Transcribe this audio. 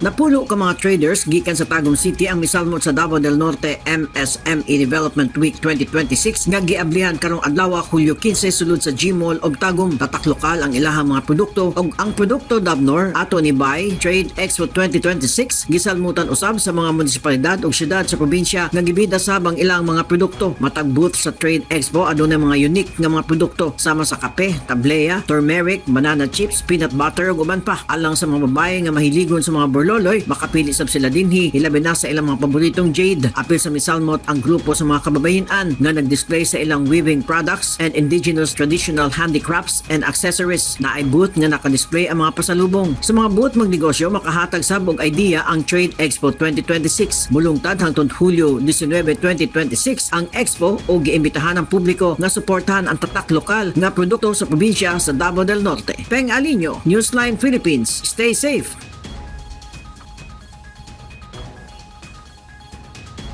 Napulo ka mga traders gikan sa Tagum City ang misalmot sa Davao del Norte MSME Development Week 2026 nga giablihan karong adlaw, Hulyo 15, sulod sa G-Mall og Tagum. Tatak lokal ang ilahang mga produkto og ang produkto Davnor ato ni Buy Trade Expo 2026 gisalmutan usab sa mga munisipalidad ug syudad sa probinsya nga gibida sab ang ilang mga produkto. Matag booth sa Trade Expo adunay mga unique nga mga produkto sama sa kape, tablea, turmeric, banana chips, peanut butter ug uban pa. Alang sa mga babae nga mahiligon sa mga borloloy, makapili sab sila dinhi, hilabi na sa ilang mga paboritong jade. Apil sa misalmot ang grupo sa mga kababayen-an nga nagdisplay sa ilang weaving products and indigenous traditional handicrafts and accessories. Naay booth nga nakadisplay ang mga pasalubong. Sa mga booth magnegosyo, makahatag sab og idea ang Trade Expo 2026. Mulungtad hangtod Hulyo 19, 2026 ang expo o giimbitahan ang publiko nga suportahan ang tatak lokal nga produkto sa probinsya sa Davao del Norte. Peng Alinio, Newsline Philippines. Stay safe.